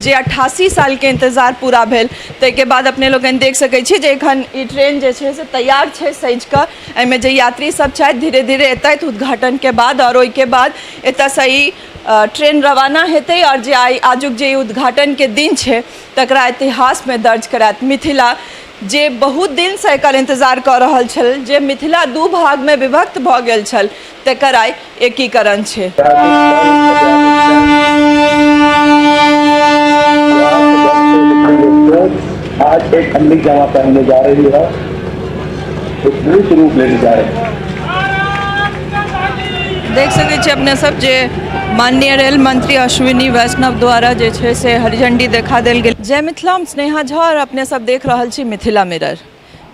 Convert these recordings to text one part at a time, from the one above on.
जे 88 सालके इंतजार पूरा भेल। ताहिके बाद अपने लोकनि देख सकै छी जे एखन ई ट्रेन जे छै से तैयार छै सजि कऽ। एहिमे जे यात्री सब छथि धीरे धीरे एतथि उद्घाटनके बाद आओर ओहिके बाद एतऽसँ ई ट्रेन रवाना हेतै आओर जे आइ आजुक जे ई उद्घाटनके दिन छै तकरा इतिहासमे दर्ज करायत। मिथिला जे बहुत दिनसँ एकर इंतजार कऽ रहल छल, जे मिथिला दू भागमे विभक्त भऽ गेल छल, तकर आइ एकीकरण छै। आज एक अमली जामा पहनने जा रही है, एक मूर्त रूप लेने जा रही है। देख सकै छी अपने सब जे माननीय रेल मंत्री अश्विनी वैष्णव द्वारा जे छै से हरी झंडी देखा देल गेल। जय मिथिला, हम स्नेहा झा और अपने सब देख रहल छी मिथिला मिरर।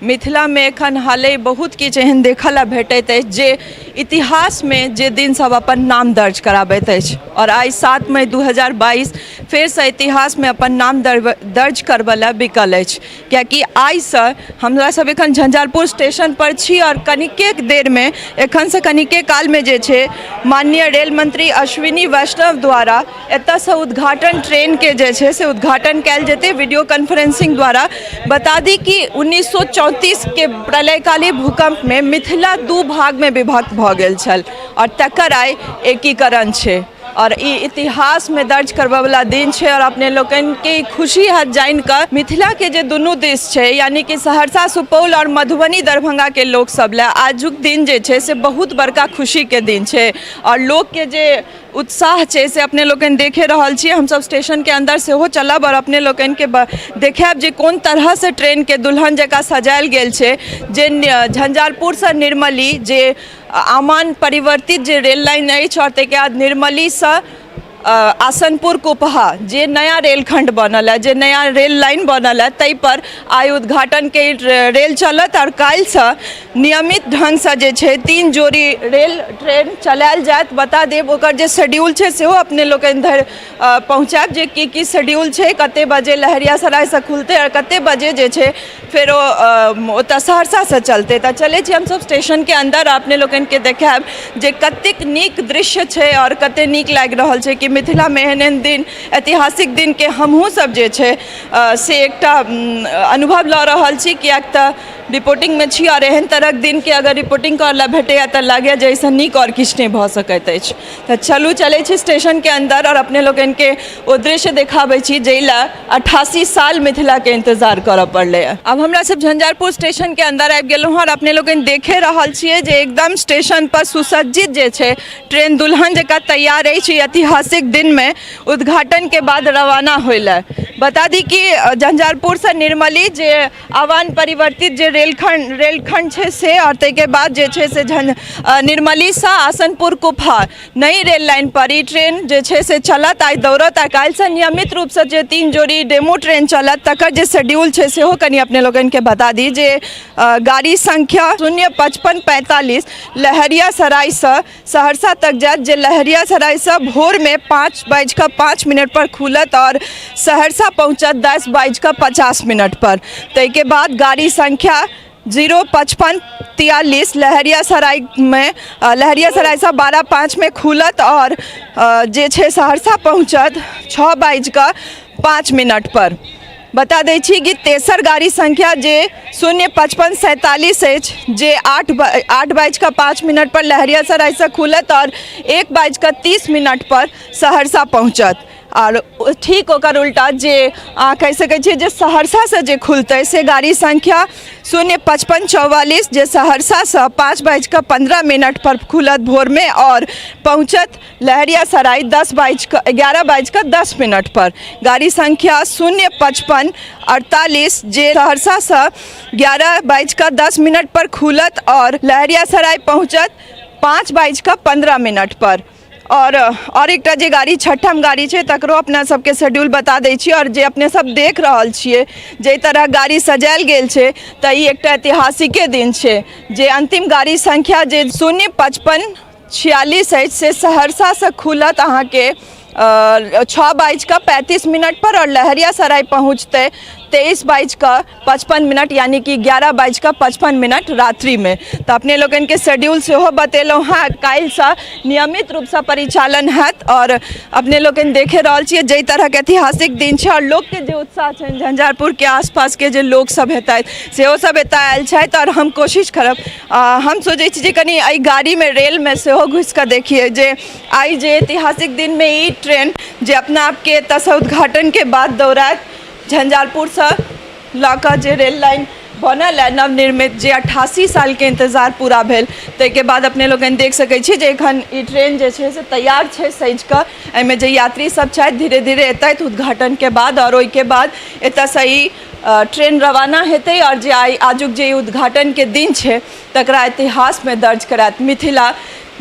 मिथिलामे एखन हाले बहुत किछु एहन देखऽ लए भेटैत अछि जे इतिहासमे जे दिन सब अपन नाम दर्ज कराबैत अछि और आइ 7 मई 2022 फेरसँ इतिहासमे अपन नाम दर्ज करबऽ लए बिकल अछि, कियाकि आइसँ हमरा सब एखन झंझारपुर स्टेशन पर छी और कनिके देरमे एखनसँ कनिके कालमे जे छै माननीय रेल मंत्री अश्विनी वैष्णव द्वारा एतऽसँ उद्घाटन ट्रेनके जे छै से उद्घाटन कयल जेतै वीडियो कॉन्फ्रेंसिंग द्वारा। बता दी कि 1934 के प्रलयकाली भूकम्पमे मिथिला दू भागमे विभक्त भऽ गेल छल और तकर आइ एकीकरण छै और ई इतिहासमे दर्ज करबऽवला दिन छै। और अपने लोकनिके ई खुशी हैत जानिकऽ मिथिलाके जे दुनू दिस छै, यानी कि सहरसा सुपौल और मधुबनी दरभंगाके लोक सब लए आजुक दिन जे छै से बहुत बड़का खुशीके दिन छै और लोकके जे उत्साह छै से अपने लोकनि देखे रहल छियै। हमसब स्टेशनके अन्दर सेहो चलब आओर अपने लोकनिके देखायब जे कोन तरहसँ ट्रेनके दुल्हन जकाँ सजायल गेल छै। जे झंझारपुरसँ निर्मली जे आमान परिवर्तित जे रेल लाइन अछि आओर ताहिके बाद निर्मलीसँ आसनपुर कुपहा जे नया रेलखण्ड बनल है, जे नया रेल लाइन बनल है, ताहिपर आइ उद्घाटनके रेल चलत आओर काल्हिसँ नियमित ढङ्गसँ जे छै 3 जोड़ी रेल ट्रेन चलायल जायत। बता देब ओकर जे शेड्यूल छै सेहो अपने लोकनि धरि पहुँचायब जे की की शेड्यूल छै, कते बजे लहेरियासरायसँ खुलतै आओर कते बजे जे छै फेर ओ ओतऽ सहरसासँ चलतै। तऽ चलै छी हमसब स्टेशनके अन्दर, अपने लोकनिके देखायब जे कतेक नीक दृश्य छै आओर कते नीक लागि रहल छै कि मिथिलामे एहन एहन दिन ऐतिहासिक दिनके हमहूँ सब जे छै से एकटा अनुभव लऽ रहल छी, किएक तऽ रिपोर्टिंगमे छी आओर एहन तरहक दिनके अगर रिपोर्टिंग करऽ लए भेटैए तऽ लागैए जे एहिसँ नीक आओर किछु नहि भऽ सकैत अछि। तऽ चलू चलै छी स्टेशनके अन्दर आओर अपने लोकनिके ओ दृश्य देखाबै छी जाहि लए 88 साल मिथिलाके इंतजार करऽ पड़लैए। आब हमरा सब झंझारपुर स्टेशनके अन्दर आबि गेलहुँ आओर अपने लोकनि देखे रहल छियै जे एकदम स्टेशन पर सुसज्जित जे छै ट्रेन दुल्हन जकाँ तैयार अछि ऐतिहासिक दिनमे उद्घाटनके बाद रवाना होइ लए। बता दी कि झंझारपुरसँ निर्मली जे आवान परिवर्तित जे रेलखण्ड छै से आओर ताहिके बाद जे छै से निर्मलीसँ आसनपुर कुफा नई रेल लाइन पर ई ट्रेन जे छै से चलत, आइ दौड़त आ काल्हिसँ नियमित रूपसँ जे 3 जोड़ी डेमो ट्रेन चलत तकर जे शेड्यूल छै सेहो कनि अपने लोकनिके बता दी जे गाड़ी संख्या 05545 लहेरियासरायसँ सहरसा तक जायत, जे लहेरियासरायसँ भोरमे 5:05 पर खुलत और सहरसा पहुँचत 10:50 पर। ताहिके बाद गाड़ी संख्या 05543 लहेरियासरायमे लहेरियासरायसँ 12:05 में खुलत और जे छै सहरसा पहुँचत 6:05 पर। बता दै छी कि तेसर गाड़ी संख्या जे 05547 अछि जे 8:05 पर लहेरियासरायसँ खुलत और 1:30 पर सहरसा पहुँचत। और ठीक ओकर उल्टा जे अहाँ कहि सकै छियै जे सहरसासँ जे खुलतै से गाड़ी संख्या 05544 जे सहरसासँ 5:15 पर खुलत भोरमे और पहुँचत लहेरियासराय 11:10 पर। गाड़ी संख्या 05548 जे सहरसासँ 11:10 पर खुलत और लहेरियासराय पहुँचत 5:15 पर। और एकटा जे गाड़ी छठम गाड़ी छै तकरो अपना सबके शेड्यूल बता दै छी। और जे अपने सब देख रहल छियै जाहि तरह गाड़ी सजायल गेल छै तऽ ई एकटा ऐतिहासिके दिन छै जे अंतिम गाड़ी संख्या जे 05546 अछि से सहरसासँ खुलत अहाँके 6:35 पर और लहेरियासराय पहुँचतै 23 बाजि कऽ 55 मिनट, यानी कि 11 बाजि कऽ 55 मिनट रात्रिमे। तऽ अपने लोकनिके शेड्यूल सेहो बतेलहुँ हँ। काल्हिसँ नियमित रूपसँ परिचालन हैत आओर अपने लोकनि देखे रहल छियै जाहि तरहक ऐतिहासिक दिन छै आओर लोकके जे उत्साह छनि, झंझारपुरके आसपासके जे लोकसभ हेतथि सेहो सब एतऽ आयल छथि। आओर हम कोशिश करब, हम सोचै छी जे कनि एहि गाड़ीमे, रेलमे सेहो घुसिकऽ देखियै जे आइ जे ऐतिहासिक दिनमे ई ट्रेन जे अपना आपके एतऽसँ उद्घाटनके बाद दौड़ायत, झंझारपुरसँ लऽ कऽ जे रेल लाइन बनल है नवनिर्मित, जे 88 सालके इंतजार पूरा भेल, ताहिके बाद अपने लोकनि देख सकै छी जे एखन ई ट्रेन जे छै से तैयार छै सजि कऽ। एहिमे जे यात्री सब छथि धीरे धीरे एतथि उद्घाटनके बाद आओर ओहिके बाद एतऽसँ ई ट्रेन रवाना हेतै आओर जे आइ आजुक जे उद्घाटनके दिन छै तकरा इतिहासमे दर्ज करायत। मिथिला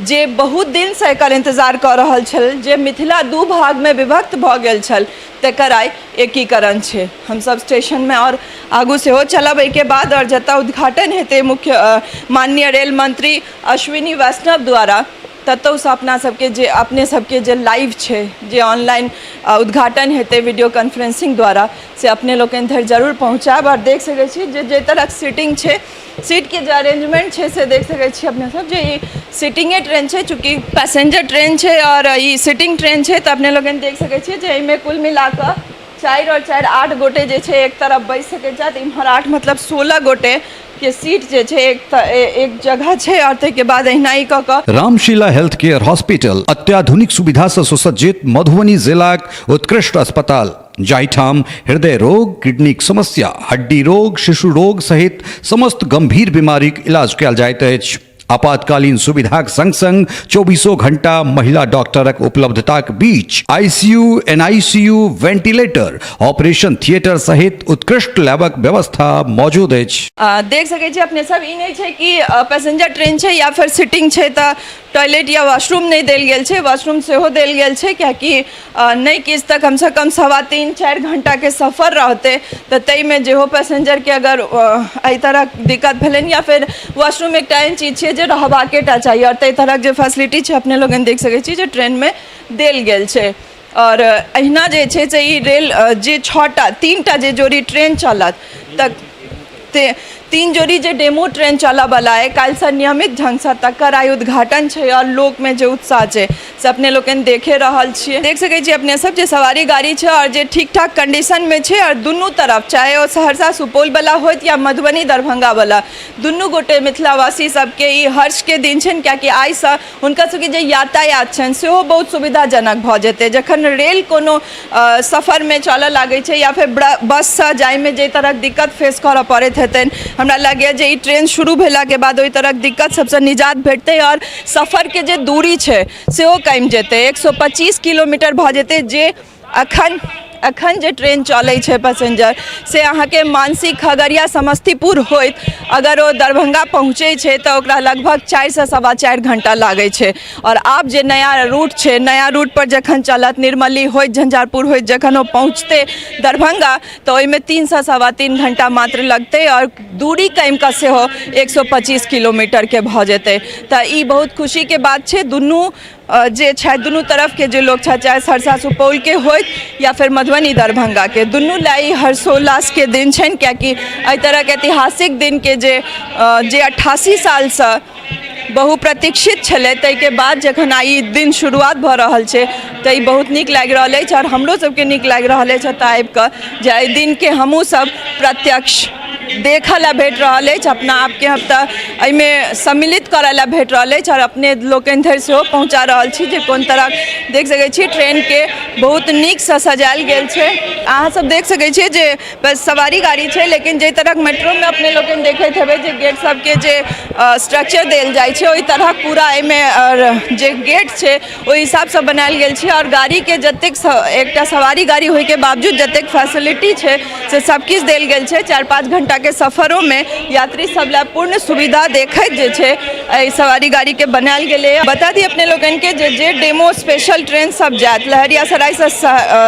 जे बहुत दिनसँ एकर इंतजार कऽ रहल छल, जे मिथिला दू भागमे विभक्त भऽ गेल छल, तकर आइ एकीकरण छै। हमसब स्टेशनमे आओर आगू सेहो चलब एहिके बाद आओर जतऽ उद्घाटन हेतै मुख्य माननीय रेल मंत्री अश्विनी वैष्णव द्वारा, ततहुसँ अपना सबके जे अपने सबके जे लाइव छै, जे ऑनलाइन उद्घाटन हेतै वीडियो कॉन्फ्रेंसिंग द्वारा, से अपने लोकनि धरि जरूर पहुँचायब। आओर देख सकै छी जे जाहि तरहक सीटिंग छै, सीटके जे अरेंजमेंट छै से देख सकै छी अपने सब जे ई सीटिंगे ट्रेन छै। चूँकि पैसेंजर ट्रेन छै आओर ई सीटिंग ट्रेन छै, तऽ अपने लोकनि देख सकै छियै जे एहिमे कुल मिलाकऽ 4 आओर 4 8 गोटे जे छै एक तरफ बैस सकै छथि। इम्हर 8, मतलब 16 गोटे के सीट जे छै एक जगह छै। आओर ताहिके बाद एहिना ही कऽ कऽ रामशिला हेल्थ केयर हॉस्पिटल, अत्याधुनिक सुविधा से सुसज्जित मधुबनी जिलाक उत्कृष्ट अस्पताल, जाहिठाम हृदय रोग, किडनीक समस्या, हड्डी रोग, शिशु रोग सहित समस्त गंभीर बीमारीक इलाज कयल जाइत अछि। आपातकालीन सुविधाक संग संग चौबीसों घंटा महिला डॉक्टरक उपलब्धताक बीच ICU, NICU, ventilator, operation theatre सहित उत्कृष्ट लैबक व्यवस्था मौजूद अछि। देख सकै छी अपने सब, ई नहि छै कि पैसेंजर ट्रेन छै या फिर सिटिंग छै तऽ टॉयलेट या वॉशरूम नहि देल गेल छै। वॉशरूम सेहो देल गेल छै, कियाकि नहि किछु तऽ कमसँ कम 3.25 4 घण्टाके सफर रहतै, तऽ ताहिमे जेहो पैसेंजरके अगर एहि तरहक दिक्कत भेलनि या फेर वॉशरूम एकटा एहन चीज छियै जे रहबाके टा चाही। आओर ताहि तरहक जे फैसिलिटी छै अपने लोगन देख सकै छी जे ट्रेनमे देल गेल छै। आओर एहिना जे छै से ई रेल जे 6टा 3टा जे जोड़ी ट्रेन चलत, तऽ 3 जोड़ी जे डेमो ट्रेन चलऽवला अइ काल्हिसँ नियमित ढङ्गसँ, तकर आइ उद्घाटन छै। आओर लोकमे जे उत्साह छै से अपने लोकनि देखे रहल छियै। देख सकै छियै अपने सब जे सवारी गाड़ी छै आओर जे ठीक ठाक कंडीशनमे छै। आओर दुनू तरफ, चाहे ओ सहरसा सुपौलवला होइत या मधुबनी दरभंगावला, दुनू गोटे मिथिलावासी सबके ई हर्षके दिन छनि, कियाकि आइसँ हुनका सबके जे यातायात छनि सेहो बहुत सुविधाजनक भऽ जेतै। जखन रेल कोनो सफरमे चलऽ लागै छै या फेर बससँ जाइमे जाहि तरहक दिक्कत फेस करऽ पड़ैत हेतनि, हमरा लगैए जे ई ट्रेन शुरू भेलाके बाद ओहि तरहक दिक्कत सबसँ निजात भेटतै आओर सफरके जे दूरी छै सेहो कमि जेतै, 125 किलोमीटर भऽ जेतै। जे अखन जे ट्रेन चलै छै पैसेंजर, से अहाँके मानसी, खगड़िया, समस्तीपुर होइत अगर ओ दरभंगा पहुँचै छै तऽ ओकरा लगभग 4सँ 4.25 घण्टा लागै छै। आओर आब जे नया रूट छै, नया रूट पर जखन चलत, निर्मली होइत, झंझारपुर होइत जखन ओ पहुँचतै दरभंगा, तऽ ओहिमे 3सँ 3.25 घण्टा मात्र लगतै आओर दूरी कमि कऽ सेहो 125 किलोमीटरके भऽ जेतै। तऽ ई बहुत खुशीके बात छै। दुनू जे छथि, दुनू तरफके जे लोक छथि, चाहे सहरसा सुपौलके होथि या फेर मधुबनी दरभंगाके, दुनू लए ई हर्षोल्लासके दिन छनि, कियाकि एहि तरहके ऐतिहासिक दिनके जे 88 सालसँ बहुप्रतीक्षित छलै, ताहिके बाद जखन आइ ई दिन शुरुआत भऽ रहल छै तऽ ई बहुत नीक लागि रहल अछि। आओर हमरो सबके नीक लागि रहल अछि एतऽ आबिकऽ जे एहि दिनके हमहूँ सब प्रत्यक्ष देखऽ लए भेट रहल अछि, अपना आपके हम तऽ एहिमे सम्मिलित करऽ लए भेट रहल अछि आओर अपने लोकनि धरि सेहो पहुँचा रहल छी जे कोन तरह देख सकै छी ट्रेनके बहुत नीकसँ सजायल गेल छै। अहाँ सब देख सकै छियै जे बस सवारी गाड़ी छै, लेकिन जाहि तरहक मेट्रोमे अपने लोकनि देखैत हेबै जे गेट सबके जे स्ट्रक्चर देल जाइ छै, ओहि तरहक पूरा एहिमे जे गेट छै ओहि हिसाबसँ बनायल गेल छै। आओर गाड़ीके जतेक एकटा सवारी गाड़ी होइके बावजूद जतेक फैसिलिटी छै से सब किछु देल गेल छै। 4-5 घण्टाके सफरोमे यात्री सब लए पूर्ण सुविधा देखैत जे छै एहि सवारी गाड़ीके बनायल गेलैए। बता दी अपने लोकनिके जे जे डेमो स्पेशल ट्रेन सब जायत, लहेरियासरायसँ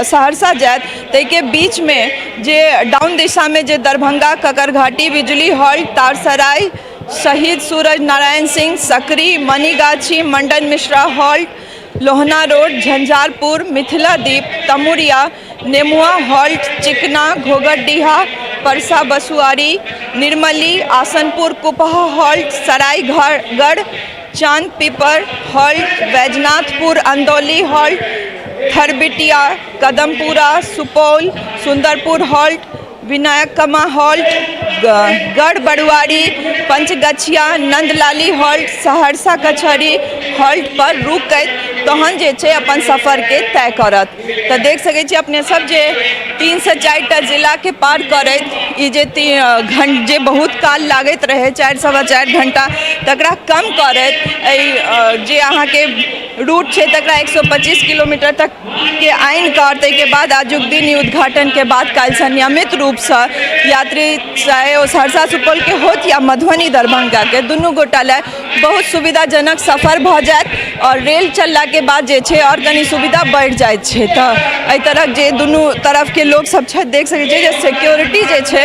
सहरसा जायत, ताहिके बीचमे जे डाउन दिशामे जे दरभंगा, ककरघाटी, बिजली halt, Tarsarai, Shaheed Suraj Narayan Singh, Sakri, Manigachhi, Mandan Mishra halt, Lohna road, Jhanjharpur, Mithila Deep, Tamuria, Nemua halt, Chikna, Ghoghardiha, Parsa Basuari, Nirmali, Asanpur, Kupaha halt, Saraigarh, Chand Pipar halt, Baijnathpur, Andauli halt, Tharbitiya, Kadampura, Supaul, Sundarpur halt, Vinayak Kama halt, Garh Baruari, Panchgachhiya, Nandlali halt, Saharsa Kachahari halt पर रुकैत तहन जे छै अपन सफरके तय करत। तऽ देख सकै छी अपने सब जे 3 से 4 टा जिलाके पार करैत ई जे जे बहुत काल लागैत रहै 4-4.25 घंटा तकरा कम करैत एहि जे अहाँके रूट छै तकरा 125 किलोमीटर तक के आनि कऽ ताहिके बाद आजुक दिन ई उद्घाटनके बाद काल्हिसँ नियमित रूपसँ यात्री चाहे ओ सहरसा सुपौलके होत या मधुबनी दरभंगाके, दुनू गोटा लए बहुत सुविधाजनक सफर भऽ जायत। आओर रेल चललाके बाद जे छै आओर कनि सुविधा बढ़ि जाइत छै। तऽ एहि तरहक जे दुनू तरफके लोकसभ छथि, देख सकै छियै जे सिक्योरिटी जे छै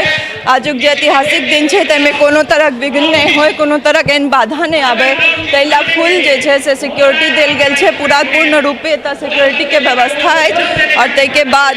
आजुक जे ऐतिहासिक दिन छै ताहिमे कोनो तरहक विघ्न नहि होइ, कोनो तरहक एहन बाधा नहि आबै, ताहि लए फुल जे छै से सिक्योरिटी देल गेल छै। पूरा पूर्ण रूपे एतऽ सिक्योरिटीके व्यवस्था अछि। आओर ताहिके बाद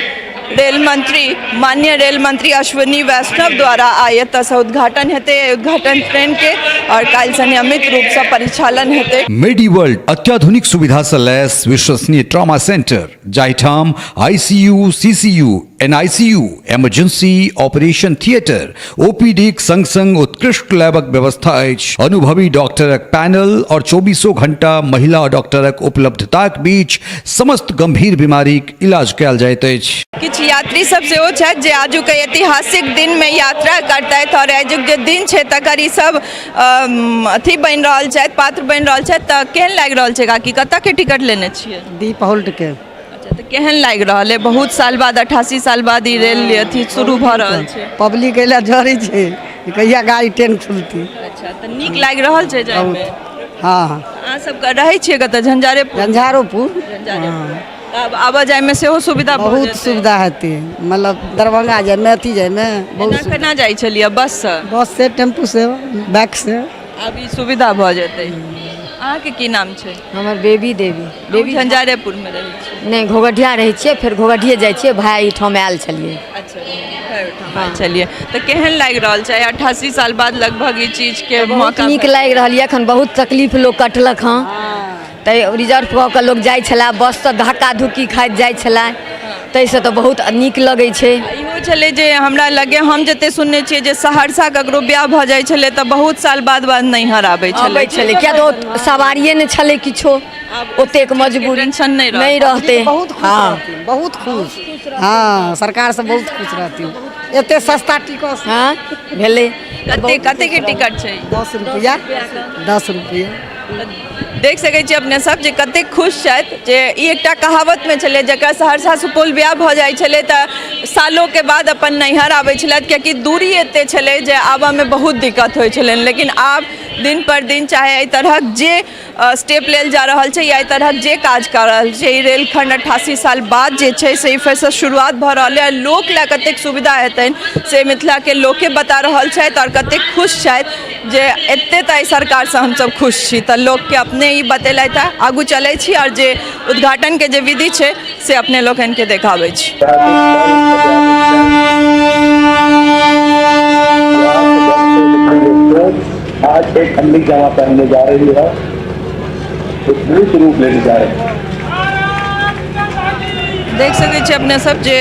रेल मंत्री, माननीय रेल मंत्री अश्विनी वैष्णव द्वारा आइ एतऽसँ उद्घाटन हेतै उद्घाटन ट्रेनके आओर काल्हिसँ नियमित रूपसँ परिचालन हेतै। मेडी वर्ल्ड अत्याधुनिक सुविधा से लैस विश्वसनीय ट्रॉमा सेंटर, जाहिठाम ICU, CCU, NICU, emergency operation theatre, ओपीडीक संग संग उत्कृष्ट लैबक व्यवस्था अछि। अनुभवी डॉक्टरक पैनल और 24 घंटा महिला डॉक्टरक उपलब्धताक बीच समस्त गंभीर बीमारीक इलाज कयल जाइत अछि। किछु यात्री सब सेहो छथि जे आजुक ऐतिहासिक दिनमे यात्रा करतथि आओर आजुक जे दिन छै तकर ई सब अथी बनि रहल छथि, पात्र बनि रहल छथि। तऽ केहन लागि रहल छै काकी? कतऽके टिकट लेने छियै? दीप हॉल्ट के। अच्छा, तऽ केहन लागि रहल है? बहुत साल बाद, 88 साल बाद ई रेल अथी शुरू भऽ रहल छै। पब्लिक एला जरै छै जे कहिया गाड़ी ट्रेन खुलती। अच्छा, तऽ नीक लागि रहल छै जाइमे? हँ हँ। अहाँ सबके रहै छियै कतऽ? झंझारेपुर? झंझारोपुर। झंझारेपुर। आब आबऽ जाइमे सेहो सुविधा भऽ बहुत जेतै। सुविधा हेतै, मतलब दरभंगा जाइमे, अथी जाइमे बहुत। एना केना जाइ छलियै? बससँ? बस से, टेम्पू से, बाइक से। आब ई सुविधा भऽ जेतै। अहाँके की नाम छै? हमर बेबी देवी। बेबी। झंझारेपुरमे रहै छियै? नहि, घोघटिया रहै छियै, फेर घोघटिये जाइ छियै। भाय एहिठाम आयल छलियै। अच्छा, भाय ओहिठाम आयल छलियै। तऽ केहन लागि रहल छै 88 साल बाद लगभग ई चीजके बहुत मौका? नीक लागि रहल यऽ। एखन बहुत तकलीफ लोक कटलक हँ, तऽ रिजर्व कऽ कऽ लोक जाइ छलए, बससँ धक्का धुक्की खाइत जाइ छलए, ताहिसँ तऽ बहुत नीक लगै छै। इहो छलै जे हमरा लगे, हम जते सुनने छियै जे सहरसा ककरो ब्याह भऽ जाइ छलै तऽ बहुत साल बाद बाद नैहर आबै छलै। अबै छलै, किया तऽ ओ सवारिए नहि छलै किछो, ओतेक मजबूरी टेंशन नहि रहत। नहि रहतै। बहुत खुश रहथिन, बहुत खुश। हँ, सरकारसँ बहुत खुश रहथिन, एते सस्ता टिकट। हँ, भेलै। कते कते के टिकट छै? 10 रुपैआ, 10 रुपैआ। देख सकै छी अपने सब जे कतेक खुश छथि जे ई एकटा कहावतमे छलै, जकरा सहरसा सुपौल ब्याह भऽ जाइ छलै तऽ सालोके बाद अपन नैहर आबै छलथि, कियाकि दूरी एते छलै जे आबऽमे बहुत दिक्कत होइ छलनि। लेकिन आब दिन पर दिन चाहे एहि तरहक जे स्टेप लेल जा रहल छै या एहि तरहक जे काज कऽ रहल छै, ई रेलखण्ड 88 साल बाद जे छै से ई फेरसँ शुरुआत भऽ रहल है। लोक लए कतेक सुविधा हेतनि से मिथिलाके लोके बता रहल छथि आओर कतेक खुश छथि जे एते तऽ एहि सरकारसँ हमसब खुश छी। तऽ लोकके अपने ई बतेलथि हँ। आगू चलै छी आओर जे उद्घाटनके जे विधि छै से अपने लोकनिके देखाबै छी। आज एक अमली जामा पहनने जा रही है, एक मूर्त रूप लेने जा रही है। देख सकै छी अपने सब जे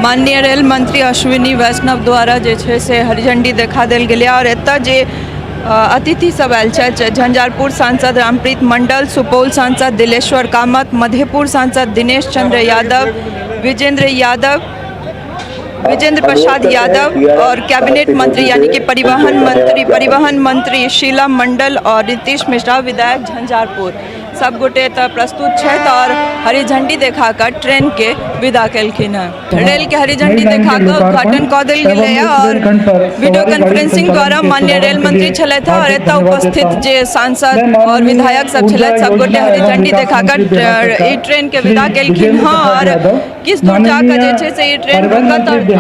माननीय रेल मंत्री अश्विनी वैष्णव द्वारा जे छै से हरी झंडी देखा देल गेलै। आओर एतऽ जे अतिथि सब आयल छथि, झंझारपुर सांसद रामप्रीत मंडल, सुपौल सांसद दिलेश्वर कामत, मधेपुर सांसद दिनेश चंद्र यादव, विजेंद्र यादव, विजेंद्र प्रसाद यादव और कैबिनेट मंत्री यानी कि परिवहन मंत्री शीला मंडल और नीतीश मिश्रा विधायक झंझारपुर, सब गोटे एतऽ प्रस्तुत छथि और हरी झंडी देखा कऽ ट्रेन के विदा केलखिन हँ। रेल के हरी झंडी देखा कऽ उद्घाटन कऽ देल गेलै और वीडियो कॉन्फ्रेंसिंग द्वारा माननीय रेल मंत्री छलथि हँ और एतऽ उपस्थित जे सांसद और विधायक सब छलथि, सब गोटे हरी झंडी देखा कऽ ई ट्रेन के विदा केलखिन हँ। और किछु दूर जाकऽ जे छै से ई ट्रेन रुकत और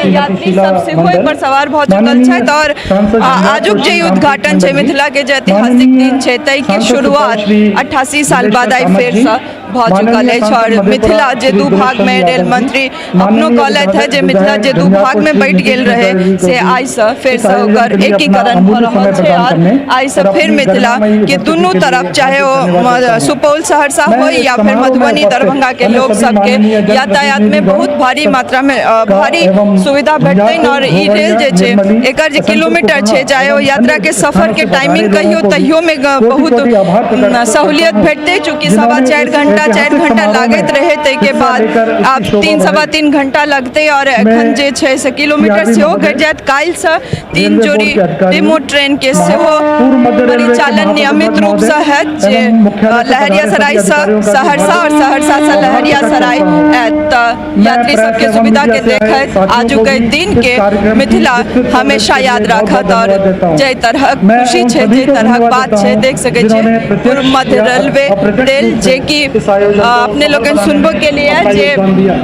यात्री सब सेहो एहिपर सवार भऽ चुकल छथि। और आजुक जे ई उद्घाटन छै, मिथिलाके जे ऐतिहासिक दिन छै, ताहिके शुरुआत 88 साल बाद आइ फेरसँ भऽ चुकल माननीय अछि सांसद आओर मधेपुरा मिथिला जे श्री दू दिनेश भागमे चंद्र रेल यादव जी, मंत्री अपनो माननीय कहलथि हे विधायक जे मिथिला जे दू झंझारपुर भागमे श्री बँटि नीतीश गेल रहै मिश्रा जी को से भी आइसँ इस फेरसँ आयोजन ओकर के लिए अपना एकीकरण भऽ अमूल्य रहल समय छै प्रदान आओर करने आइसँ और फेर अपनी मिथिला गरिमामयी के उपस्थिति दुनू के लिए तरफ चाहे हार्दिक ओ धन्यवाद देता हूँ। सुपौल सहरसा मैं होइ इस या फेर समारोह में मधुबनी उपस्थित दरभंगा के अन्य लोक सभी सबके माननीय यातायात में जनप्रतिनिधिगण बहुत भारी मात्रा में का भारी एवं सुविधा भेटतनि आओर झंझारपुर, ई रेल जे घोघड़िया, छै निर्मली, एकर जे बसंतपुर किलोमीटर छै कुपहा चाहे ओ एवं यात्रा अन्य के स्थानों सफर के से पधारे टाइमिंग लोगों कहियो को भी तहियोमे कोटि बहुत कोटि आभार प्रकट सहूलियत करता हूँ, भेटतै चूँकि सवा जिन्होंने चारि इस घंटा चारि ऐतिहासिक घंटा समारोह लागैत में रहै ताहिके हिस्सा बाद लेकर इसकी आब शोभा तीन सवा बढ़ाई। तीन घंटा लगतै आओर एखन मैं जे छै से किलोमीटर सीआरबी सेहो महोदय, घटि जायत। काल्हिसँ तीन रेलवे जोड़ी बोर्ड के अधिकारी, डिमो ट्रेनके सेहो पूर्व मध्य रेलवे के परिचालन नियमित महाप्रबंधक रूपसँ महोदय हैत जे एवं मुख्यालय से पधारे सभी लहरियासरायसँ अधिकारियों का भी सहरसा आओर हार्दिक सहरसासँ आभार प्रकट लहरियासराय करता हूँ। आयत तऽ मैं यात्री प्रेस सबके एवं सुविधाके मीडिया से आए देखैत साथियों को आजुक भी दिन इस के कार्यक्रम की मिथिला विस्तृत कवरेज हमेशा के लिए याद बहुत बहुत राखत आओर धन्यवाद देता हूँ। जाहि तरहक मैं खुशी उन छै सभी जाहि को तरहक धन्यवाद बात देता छै हूँ देख सकै छियै जिन्होंने पूर्व प्रत्यक्ष मध्य या रेलवे अप्रत्यक्ष रेल रूप से जे कि इस आयोजन को अपने सफल लोकनि बनाने सुनबो में केलियै अपना जे योगदान दिया।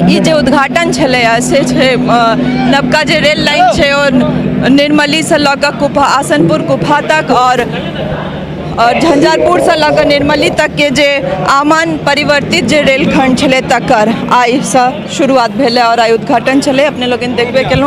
ई जे उद्घाटन छलैए से छै नवका जे रेल लाइन छै ओ निर्मलीसँ लऽ कऽ कुफा आसनपुर कुफा तक आओर झंझारपुरसँ लऽ कऽ निर्मली तकके जे आमान परिवर्तित जे रेलखण्ड छलै तकर आइसँ शुरुआत भेलै आओर आइ उद्घाटन छलै। अपने लोकनि देखबे केलहुँ।